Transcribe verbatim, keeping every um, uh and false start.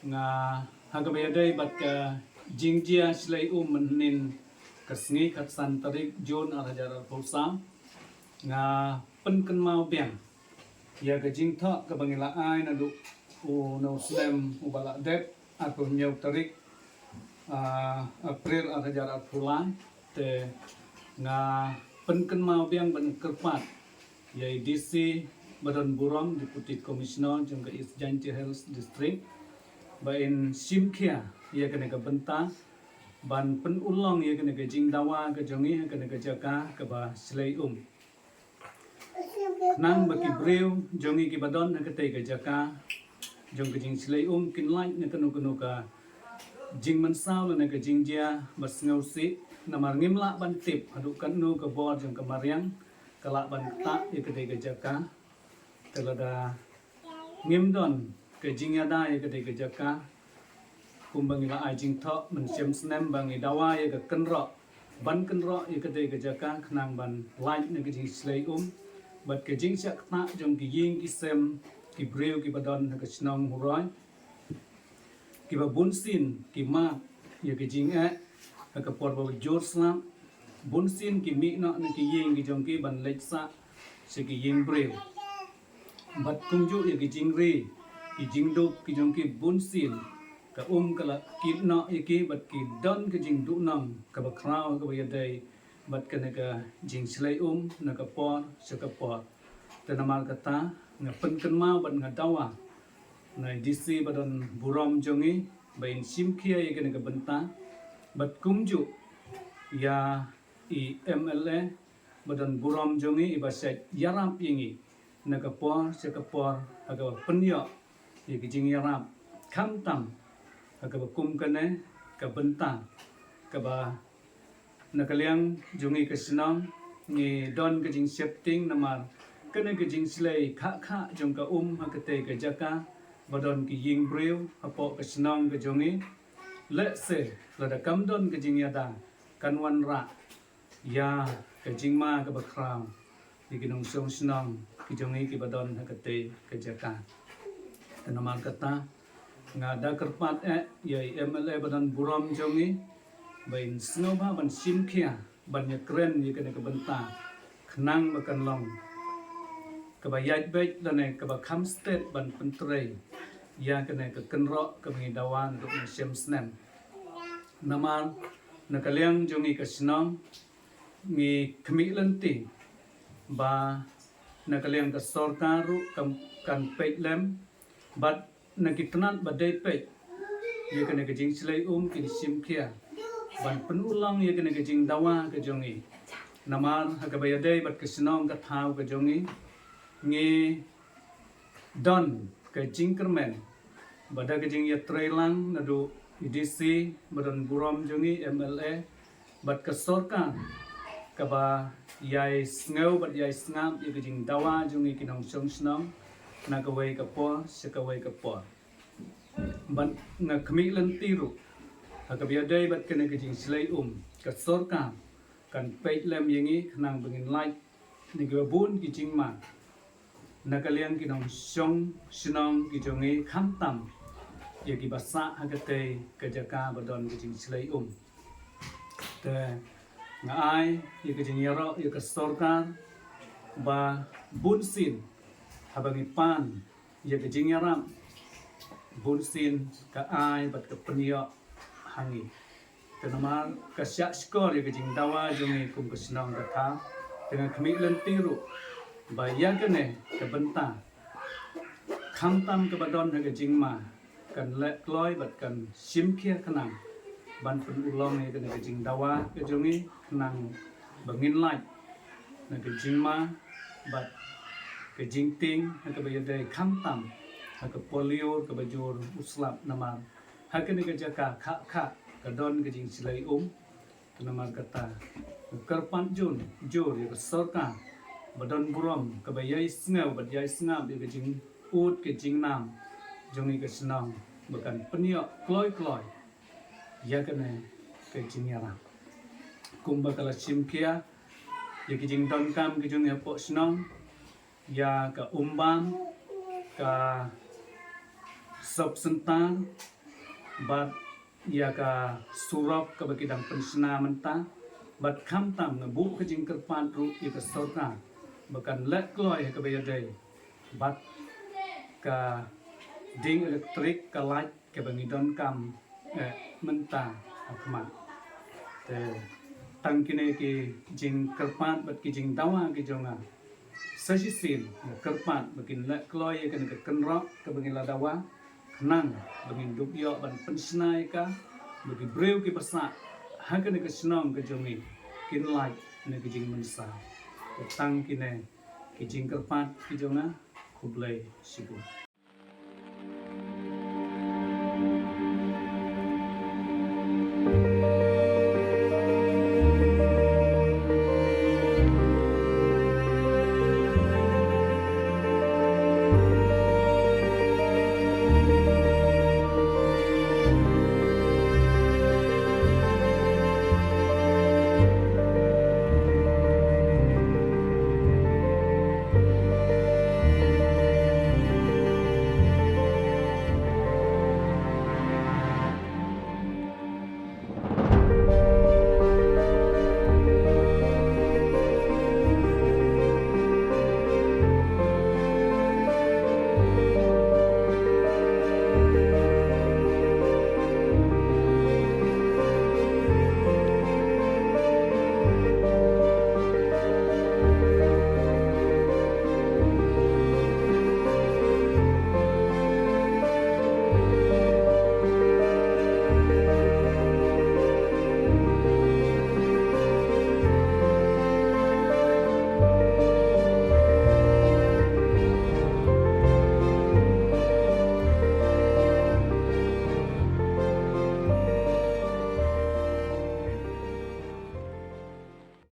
Nga ha kaba ïadei bad ka jingjia shlei um mynhynnin ka sngi khatsan tarik Jun ar hajar arphew saw, nga pynkynmaw biang ïa ka jingthoh kaba ngi la ai naduh u, na u snem uba la dep, arphew hynñiew tarik, ah, April ar hajar arphew lai. Te nga pynkynmaw biang bad nga kyrpad ïa i D C ba don burom, Deputy Commissioner jong ka East Jaintia Hills District, ba in shim khia ïa kane ka bynta ban pynurlong ïa kane ka jingdawa ka jong ngi ha kane ka jaka kaba shlei um. Khnang ba ki briew jong ngi kiba don ha katei ka jaka jong ka jingshlei um kin lait na kano kano ka jingmynsaw lane ka jingjia ba sngewsih, namar ngim lah ban tip haduh katno ka bor jong ka mariang ka lah ban ktah ïa katei ka jaka. Te lada ngim don ka jingïada ïa katei ka jaka, kumba ngi la ai jingthoh mynshem snem ba ngi dawa ïa ka kynroh, ban kynroh ïa katei ka jaka khnang ban lait na ka jingshlei um bad ka jingshah ktah jong ki ïing ki sem ki briew kiba don ha ka shnong Huroi, kiba bunsien ki mad ïa ka jingeh ha ka por ba jur slap. Bunsien ki mih noh na ki ïing ki jong ki ban leit sah sha ki ïing briew. Bad kumjuh ïa ki jingri, ki jingduk ki jong ki bunsien, ka um ka la kit noh ïa ki bad ki don ka jingduhnong kaba khraw kaba ïadei bad kane ka jingshlei um na ka por sha ka por. Te namar kata nga pynkynmaw bad nga dawa na i D C ba don burom jong ngi ba in shim khia ïa kane ka bynta bad kumjuh ïa i M L A ba don burom jong ngi iba shait ïarap ïa ngi na ka por sha ka por ha kaba pynïoh ïa ki jingïarap, khamtam ha kaba kum kane ka bynta kaba na ka liang jong ngi ka shnong ngi don ka jingsheptieng namar kane ka jingshlei khah khah jong ka um ha katei ka jaka ba don ki ïing briew hapoh ka shnong ka jong ngi. Lehse lada kam don ka jingïada kan wanrah ïa ka jingma kaba khraw ïa ki nongshong shnong ki jong ngi kiba don ha katei ka jaka. Te namar kata nga da kyrpad eh ïa i M L A ba don burom jong ngi ba in sngewbha ban shim khia ban ïakren ïa kane ka bynta khnang ba kan long kaba ïaid beit lane kaba kham stet ban pyntrei ïa kane ka kynroh kaba ngi dawa naduh mynshem snem. Namar na ka liang jong ngi ka shnong ngi khmih lynti ba na ka liang ka sorkar ruh kan, kan peit lem bad na ki tnat ba dei peit ïa kane ka jingshlei um kin shim khia ban pynurlong ïa kane ka jingdawa ka jong ngi. Namar ha kaba ïadei bad ka shnong ka thaw ka jong ngi, ngi don ka jingkyrmen ba da ka jingïatreilang naduh i D C ba don burom jong ngi, M L A bad ka sorkar kaba ïai sngew bad ïai sngap ïa ka jingdawa jong ngi ki nongshong shnong na kawei ka por sha kawei ka por. Bad nga khmih lynti ruh ha kaba ïadei bad kane ka jingshlei um ka sorkar kan peit lem ïa ngi khnang ba ngin lait na kiba bun ki jingma na ka liang ki nongshong shnong ki jong ngi, khamtam ïa kiba sah ha katei ka jaka ba don ka jingshlei um. Te nga ai ïa ka jingïaroh ïa ka sorkar ba bunsien haba ngi pan ïa ka jingïarap bunsien ka ai bad ka pynïoh ha ngi. Te namar ka shah shkor ïa ka jingdawa jong ngi kum ka shnong ka thaw, te nga khmih lynti ruh ba ïa kane ka bynta khamtam kaba don ha ka jingma kan leh kloi bad kan shim khia khnang ban pynurlong ïa kane ka jingdawa ka jong ngi khnang ba ngin lait na ka jingma bad ka jingtieng ha kaba ïadei khamtam ha ka por lyiur kaba jur u slap namar ha kane ka jaka khah khah ka don ka jingshlei um. Te namar kata nga kyrpad jur jur ïa ka sorkar ba don burom kaba ïai sngew bad ïai sngap ïa ka jingud ka jingnam jong ngi ka shnong ba kan pynïoh kloi kloi ïa kane ka jingïarap kumba ka la shim khia ïa ka jingdonkam ka jong ngi hapoh shnong, ïa ka umbam, ka sop syntar bad ïa ka surok kaba ki dang pynshna mynta, bad khamtam nga buh ka jingkyrpad ruh ïa ka sorkar ba kan leh kloi ha kaba ïadei bad ka ding elektrik, ka light kaba ngi donkam eh, mynta ha khmat. Te tang kine ki jingkyrpad bad ki jingdawa ki jong nga. Sa shisien nga kyrpad ba kin leh kloi ïa kane ka kynroh kaba ngi la dawa, khnang ba ngin dup ïoh ban pynshna ïa ka, ba ki briew kiba sah ha kane ka shnong ka jong ngi kin lait na ka jingmynsaw. Te tang kine ki jingkyrpad ki jong nga. Khublei shibun.